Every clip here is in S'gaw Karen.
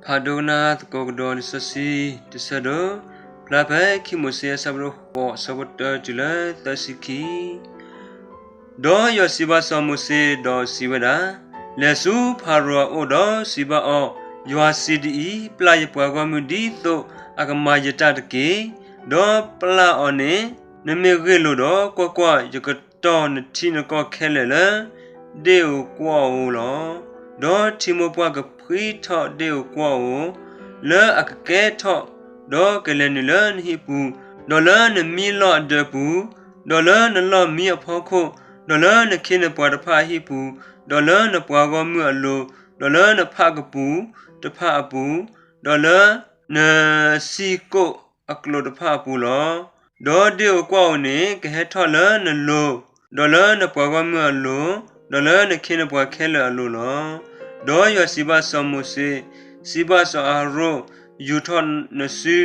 ဖးဒိကနၣ်သကိးကဒီးလံာ်စီဆှံတဆၢဒိၣ်, ဖျါဖဲခံမိၤၡ့အဆၢဒိၣ်ဃိး အဆၢဖိတၢတုၤလၢသၢဆံခံ. ဒီးယွၤစံးဘၣ်စီၤမိၤၡ့ဒီးစံးဝဲဒၣ်, လဲၤဆူဖၤရိၤအအိၣ်ဒီးစံးဘၣ်အီၤ, ယွၤစံးဒ်အံၤ, ပျၢ်ယပှၤဂီၢ်မုၢ်ဒ်သိးအကမၤယတၢ်တက့ၢ်. ဒီးပျၢ်အီၤန့ၣ်, နမ့ၢ်ဂ့ၢ်လိာ်ဒီး, ကွၢ်ကွၢ်, ယကတီၢ်နထံနကီၢ်ခဲလၢာ်လၢဒ့ၣ်ဧိၤကွီၢ်ဧိၤလီၤ. ဒီးထံမိၢ်ပှၢ်ကဖှံထီၣ်ဒ့ၣ်ဧိၤကွီၢ်ဧိၤလၢအကကဲထီၣ်, ဒီးကလဲၤနုာ်လၢနဟံၣ်ပူၤ, ဒီးလၢနမံလီၢ်အဒၢးပူၤ, ဒီးလၢနလီၢ်မံအဖီခိၣ်, ဒီးလၢနခ့နပှၤတဖၣ်အဟံၣ်ပူၤ, ဒီးလၢနပှၤဂီၢ်မုၢ်အလိၤ, ဒီးလၢနဖးကပူၤတဖၣ်အပူၤ, ဒီးလၢနစံၣ်ကိၣ်အကျိာ်တဖၣ်အပူၤလီၤ. ဒီးဒ့ၣ်ဧိၤကွီၢ်ဧိၤန့ၣ် ကဟဲထီၣ်လၢနလိၤ, ဒီးလၢနပှၤဂီၢ်မုၢ်အလိၤ, ဒီးလၢနခ့နပှၤခဲလၢာ်အလိၤလီၤ. ဒီးယွၤစံးဘၣ်စီၤမိၤၡ့, စံးဘၣ်စီၤအၤဟရိၣ်, ယူာ်ထီၣ်နစု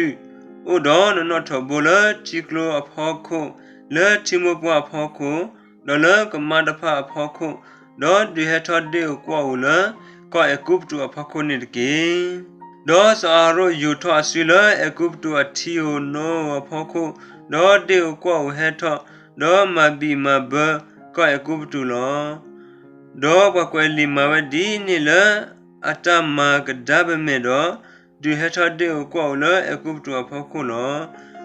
အိၣ်ဒီးနနီၣ်ထိးဘိလၢထံကျိအဖီခိၣ်, လၢထံမိၢ်ပှၢ်အဖီခိၣ်, ဒီးလၢကမါတဖၣ်အဖီခိၣ်, ဒီးဒုးဟဲထီၣ်ဒ့ၣ်ဧိၤကွီၢ်ဧိၤလၢကီၢ်အဲၤကူပတူးအဖီခိၣ်န့ၣ်တက့ၢ်. ဒီးစီၤအၤဟရိၣ်ယူာ်ထီၣ်အစုလၢအဲၤကူပတူးအထံဧိၤနိဧိၤအဖီခိၣ်, ဒီးဒ့ၣ်ဧိၤကွီၢ်ဧိၤဟဲထီၣ်, ဒီးမၤဘံၣ်မၤဘၢကီၢ်အဲၤကူပတူးလီၤ. ဒီးပှၤကွဲးလံာ်မၤဝဲဒ်န့ၣ်လၢအတၢ်မၤကဒါပမဲာ်ဒီး, ဒုးဟဲထီၣ်ဒ့ၣ်ဧိၤကွီၢ်ဧိၤလၢအဲၤကူပတူးအဖီခိၣ်လီၤ.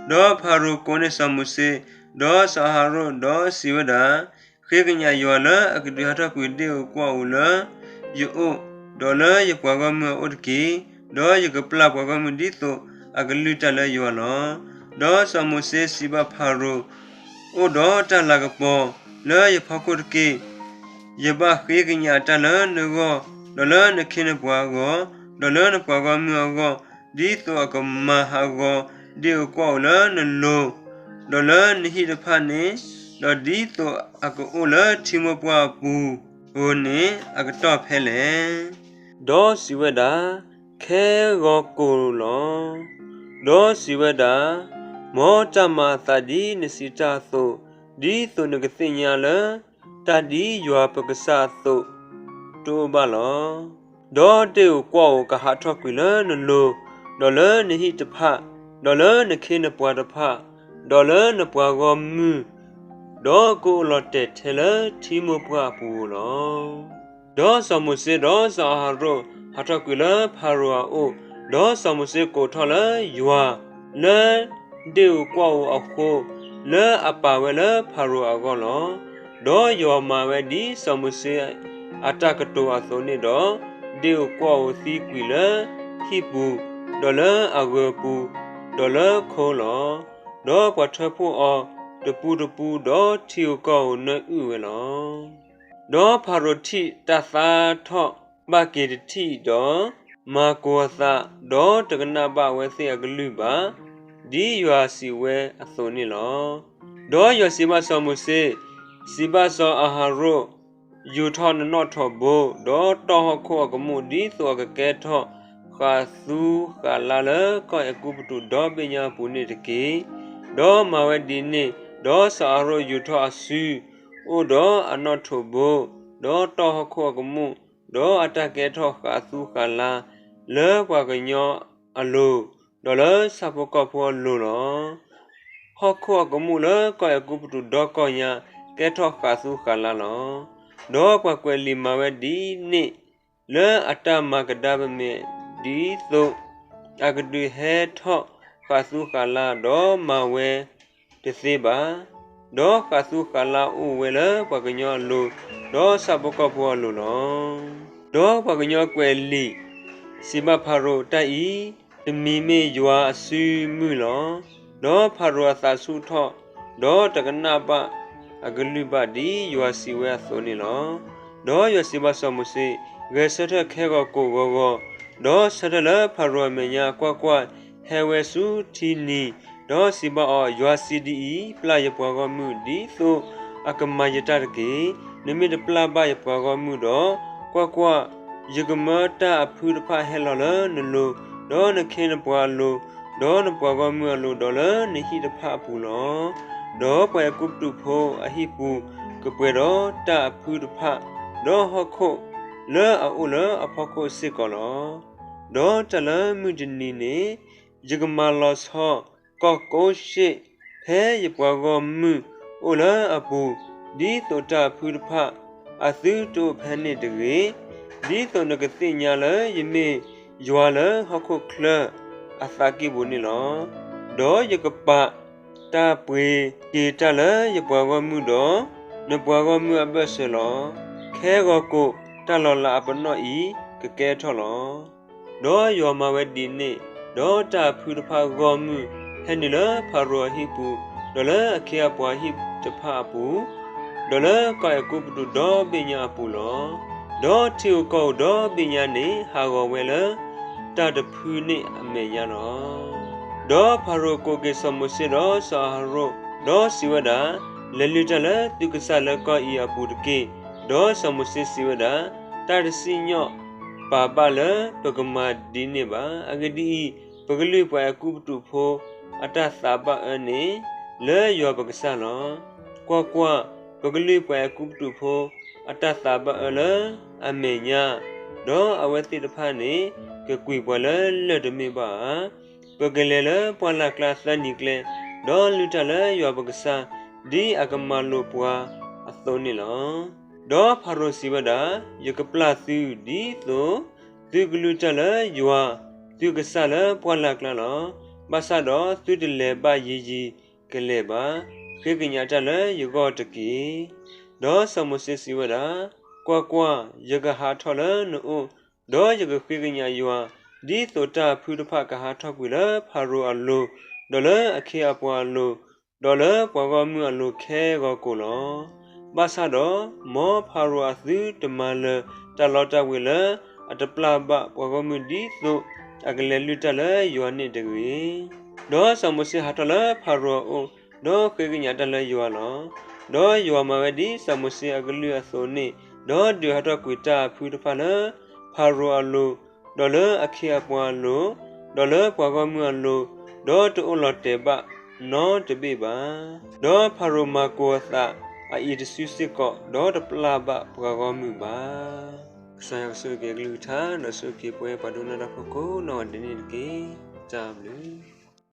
ဒီးဖၤရိၤကိးန့ၢ်စီၤမိၤၡ့, ဒီးစီၤအၤဟရိၣ်, ဒီးစံးဝဲဒၣ်, ဃ့ကညးယွၤလၢအကဒုးဟးထီၣ်ကွံာ်ဒ့ၣ်ဧိၤကွီၢ်ဧိၤလၢယအိၣ်, ဒီးလၢယပှၤဂီၢ်မုၢ်အအိၣ်တက့ၢ်. ဒီးယကပျၢ်ပှၤဂီၢ်မုၢ်ဒ်သိးအကလုၢ်တၢ်လၢယွၤလီၤ. ဒီးစီၤမိၤၡ့စံးဘၣ်ဖၤရိၤ, အိၣ်ဒီးတၢ်လၤကပီၤလၢယဖီခိၣ်တက့ၢ်. ယဘၣ်ဃ့ကညးတၢ်လၢနဂီၢ်, ဒီးလၢနခ့နပှၤအဂီၢ်, ဒီးလၢနပှၤဂီၢ်မုၢ်အဂီၢ်, ဒ်သိးအကမၤဟးဂီၤဒ့ၣ်ဧိၤကွီၢ်ဧိၤလၢနလိၤ, ဒီးလၢနဟံၣ်တဖၣ်န့ၣ်, ဒီးဒ်သိးအကအိၣ်လၢထံမိၢ်ပှၢ်အပူၤဧိၤန့ၣ် အကတီၢ်ဖဲလဲၣ်. ဒီးစံးဝဲဒၣ်, ခဲဂီၤကိာ်လီၤ. ဒီးစံးဝဲဒၣ်, မ်တၢ်မၤအသးဒ်နစံးတၢ်အသိး, ဒ်သိးနကသ့ၣ်ညါလၢတၢ်ဒ်ယွၤပကစၢ်အသိးတအိၣ်ဘၣ်လီၤ. ဒီးဒ့ၣ်ဧိၤကွီၢ်ဧိၤကဟးထီၣ်ကွံာ်လၢနလိၤ, ဒီးလၢနဟံၣ်တဖၣ်, ဒီးလၢနခ့နပှၤတဖၣ်, ဒီးလၢနပှၤဂီၢ်မုၢ်, ဒီးကအိၣ်လီၤတဲာ်ထဲလၢထံမိၢ်ပှၢ်အပူၤဧိၤလီၤ. ဒီးစီၤမိၤၡ့ဒီးစီၤအၤဟရိၣ်ဟးထီၣ်ကွံာ်လၢဖၤရိၤအအိၣ်, ဒီးစီၤမိၤၡ့ကိးထီၣ်လၢယွၤ, လၢဒ့ၣ်ဧိၤကွီၢ်ဧိၤအဃိ, လၢအပာ်ဝဲလၢဖၤရိၤအဂီၢ်လီၤ. ဒီးယွၤမၤဝဲဒ်စီၤမိၤၡ့အတၢ်ကတိၤအသိးန့ၣ်ဒီး, ဒ့ၣ်ဧိၤကွီၢ်ဧိၤသံကွံာ်လၢဟံၣ်ပူၤ, ဒီးလၢအဂၢၤပူၤ, ဒီးလၢခိလီၤ. ဒီးပှၤထၢဖှိၣ်အီၤတပူတပူ, ဒီးထံဧိၤကီၢ်ဧိၤနၢအုၣ်ဝဲလီၤ. ဒီးဖၤရိၤထံၣ်တၢ်သါထီၣ်ဘၣ်က့ၤတထံၣ်ဒီး, မၤကိၤအသး, ဒီးတကနၣ်ဘၣ်အဝဲသ့ၣ်အကလုၢ်ဘၣ်, ဒ်ယွၤစံးဝဲအသိးန့ၣ်လီၤ. ဒီးယွၤစံးဘၣ်စီၤမိၤၡ့, စံးဘၣ်စီၤအၤဟရိၣ်, ယူာ်ထီၣ်နနီၣ်ထိးဘိ, ဒီးတီၢ်ဟီၣ်ခိၣ်အကမူၣ်ဒ်သိးအကကဲထီၣ်ဃးသူဃးလါလၢကီၢ်အဲၤကူပတူးဒီဘ့ၣ်ညါအပူၤန့ၣ်တက့ၢ်. ဒီးမၤဝဲဒ်န့ၣ်, ဒီးစီၤအၤဟရိၣ်ယူာ်ထီၣ်အစု, အိၣ်ဒီးအနီၣ်ထိးဘိ, ဒီးတီၢ်ဟီၣ်ခိၣ်အကမူၣ်, ဒီးအတၢ်ကဲထီၣ်ဃးသူဃးလါ, လၢပှၤကညီအလိၤ, ဒီးလၢဆၣ်ဖိကီၢ်ဖိအလိၤလီၤ. ဟီၣ်ခိၣ်အကမူၣ်လၢကီၢ်အဲၤကူပတူးဒီကီၢ်ညါ, ကဲထီၣ်ဃးသူဃးလါလီၤ. ဒီးပှၤကွဲးလံာ်မၤဝဲဒ်န့ၣ်, လၢအတၢ်မၤကဒါပမဲာ်, ဒ်သိးအကဒုးဟဲထီၣ်ဃးသူဃးလါ, ဒီးမၤဝဲတသ့ဘၣ်. ဒီးဃးသူဃးလါအိၣ်ဝဲလၢပှၤကညီအလိၤ, ဒီးဆၣ်ဖိကီၢ်ဖိအလိၤလီၤ. ဒီးပှၤကညီကွဲးလံာ်စံးဘၣ်ဖၤရိၤ, တၢ်အံၤတမံၤမ့ၢ်ယွၤအစုမုၢ်လီၤ. ဒီးဖၤရိၤအသးဆူၣ်ထီၣ်, ဒီးတကနၣ်ဘၣ်အကလုၢ်ဘၣ်ဒ်ယွၤစံးဝဲအသိးန့ၣ်လီၤ. ဒီးယွၤစံးဘၣ်စီၤမိၤၡ့, ဂဲၤဆၢထၢၣ်ခဲဂီၤကိာ်ဂီၤဂီၤ, ဒီးဆၢထၢၣ်လၢဖၤရိၤအမဲာ်ညါ, ကွၢ်ကွၢ်, ဟဲဝဲဆူထံနံၤ, ဒီးစံးဘၣ်အီၤ, ယွၤစံးဒ်အံၤ, ပျၢ်ယပှၤဂီၢ်မုၢ်ဒ်သိးအကမၤယတၢ်တက့ၢ်. နမ့ၢ်တပျၢ်ဘၣ်ယပှၤဂီၢ်မုၢ်ဒီး, ကွၢ်ကွၢ်, ယကမၢတၢ်အဖုတဖၣ်ဟဲလီၤလၢနလိၤ, ဒီးနခ့နပှၤအလိၤ, ဒီးနပှၤဂီၢ်မုၢ်အလိၤ, ဒီးလၢနဟံၣ်တဖၣ်အပူၤလီၤ. ဒီးပှၤအဲၤကူပတူးဖိအဟံၣ်ပူၤကပှဲၤဒီးတၢ်အဖုတဖၣ်, ဒီးဟီၣ်ခိၣ်လၢအအိၣ်လၢအဖီခိၣ်စ့ၢ်ကီးလီၤ. ဒီးတၢ်လၢမုၢ်တနံၤန့ၣ် ယကမၤလီၤဆီကီၢ်ကိၡ့ၣ် ဖဲယပှၤဂီၢ်မုၢ်အိၣ်လၢအပူၤ, ဒ်သိးတၢ်အဖုတဖၣ်အသုတအိၣ်ဖဲန့ၣ်တဂ့ၤ, ဒ်သိးနကသ့ၣ်ညါလၢယမ့ၢ်ယွၤလၢဟီၣ်ခိၣ်ချၢအသးကံၢ်ပူၤန့ၣ်လီၤ. ဒီးယကပာ်တၢ်ပှ့ၤက့ၤတၢ်လၢယပှၤဂီၢ်မုၢ်ဒီး နပှၤဂီၢ်မုၢ်အဘၢၣ်စၢၤလီၤ. ခဲဂီၤကိာ်တၢ်လီၤလးအပနီၣ်အံၤကကဲထီၣ်လီၤ. ဒီးယွၤမၤဝဲဒ်န့ၣ်, ဒီးတၢ်အဖုတဖၣ်ဂီၢ်မုၢ်ဟဲနုာ်လၢဖၤရိၤအဟံၣ်ပူၤ, ဒီးလၢအခ့အပှၤဟံၣ်တဖၣ်အပူၤ, ဒီးလၢကီၢ်အဲၤကူပတူးဒီဘ့ၣ်ညါအပူၤလီၤ. ဒီးထံဧိၤကီၢ်ဧိၤဒီဘ့ၣ်ညါန့ၣ် ဟးဂီၤဝဲလၢတၢ်တဖုန့ၣ်အမဲာ်ညါလီၤ. ဒီးဖၤရိၤကိးက့ၤစီၤမိၤၡ့ဒီးစီၤအၤဟရိၣ်, ဒီးစံးဝဲဒၣ်, လဲၤလုၢ်တၢ်လၢသုကစၢ်လၢကီၢ်အံၤအပူၤတက့ၢ်. ဒီးစီၤမိၤၡ့စံးဝဲဒၣ်, တၢ်တစံၣ်ညီၣ်ပာ်ဘၣ်လၢပကမၤဒ်န့ၣ်ဘၣ်. အဂ့ၢ်ဒ်အံၤ, ပကလုၢ်ပှၤအဲၤကူပတူးဖိအတၢ်သးဘၣ်အၢန့ၣ် လၢယွၤပကစၢ်လီၤ. ကွၢ်ကွၢ်, ပကလုၢ်ပှၤအဲၤကူပတူးဖိအတၢ်သးဘၣ်အၢလၢအမဲာ်ညါ, ဒီးအဝဲသ့ၣ်တဖၣ်န့ၣ် ကကွံာ်ပှၤလၢလၢၢ်တမ့ၢ်ဘၣ်ဧါ. ပကလဲၤလၢပှၢ်လၢ်ကျါသၢနံၤကျဲ, ဒီးလုၢ်တၢ်လၢယွၤပကစၢ် ဒ်အကမၤလိာ်ပှၤအသိးန့ၣ်လီၤ. ဒီးဖၤရိၤစံးဝဲဒၣ်, ယကပျၢ်သုဒ်သိး သုကလုၢ်တၢ်လၢယွၤသုကစၢ်လၢပှၢ်လၢ်ကျါလီၤ. ဘၣ်ဆၣ်ဒီးသုတလဲၤဘၣ်ယံၤယံၤကလဲာ်ဘၣ်. ဃ့ကညးတၢ်လၢယဂီၢ်တက့ၢ်. ဒီးစီၤမိၤၡ့စံးဝဲဒၣ်, ကွၢ်ကွၢ်, ယကဟးထီၣ်လၢနအိၣ်, ဒီးယကဃ့ကညးယွၤ, ဒ်သိးတၢ်အဖုတဖၣ်ကဟးထီၣ်ကွံာ်လၢဖၤရိၤအလိၤ, ဒီးလၢအခ့အပှၤအလိၤ, ဒီးလၢပှၤဂီၢ်မုၢ်အလိၤခဲဂီၤကိာ်လီၤ. ဘၣ်ဆၣ်ဒီး မ်ဖၤရိၤအသုတမၤလၢၤတၢ်လီတၢ်ဝ့ၤလၢအတပျၢ်ဘၣ်ပှၤဂီၢ်မုၢ်ဒ်သိးအကလဲၤလုၢ်တၢ်လၢယွၤန့ၣ်တဂ့ၤ. ဒီးစီၤမိၤၡ့ဟးထီၣ်လၢဖၤရိၤအအိၣ်, ဒီးဃ့ကညးတၢ်လၢယွၤလီၤ. ဒီးယွၤမၤဝဲဒ်စီၤမိၤၡ့အကလုၢ်အသိးန့ၣ်, ဒီးဒုးဟးထီၣ်ကွံာ်တၢ်အဖုတဖၣ်လၢဖၤရိၤအလိၤ, ဒီးလၢအခ့အပှၤအလိၤ, ဒီးလၢပှၤဂီၢ်မုၢ်အလိၤ, ဒီးတအိၣ်လီၤတဲာ်ဘၣ်နီတဘ့ၣ်ဘၣ်. ဒီးဖၤရိၤမၤကိၤအသးအအံၤတစုစ့ၢ်ကီး, ဒီးတပျၢ်ဘၣ်ပှၤဂီၢ်မုၢ်ဘၣ်. ကစၢ်ယွၤကဆိၣ်ဂ့ၤက့ၤအကလုၢ်ကထါ, ဒီးဆိၣ်ဂ့ၤက့ၤပဝဲပှၤဒိကနၣ်တၢ်ဖိကိးနီၢ်ဂၤဒဲးန့ၣ်တက့ၢ်. တၢ်ဘျုး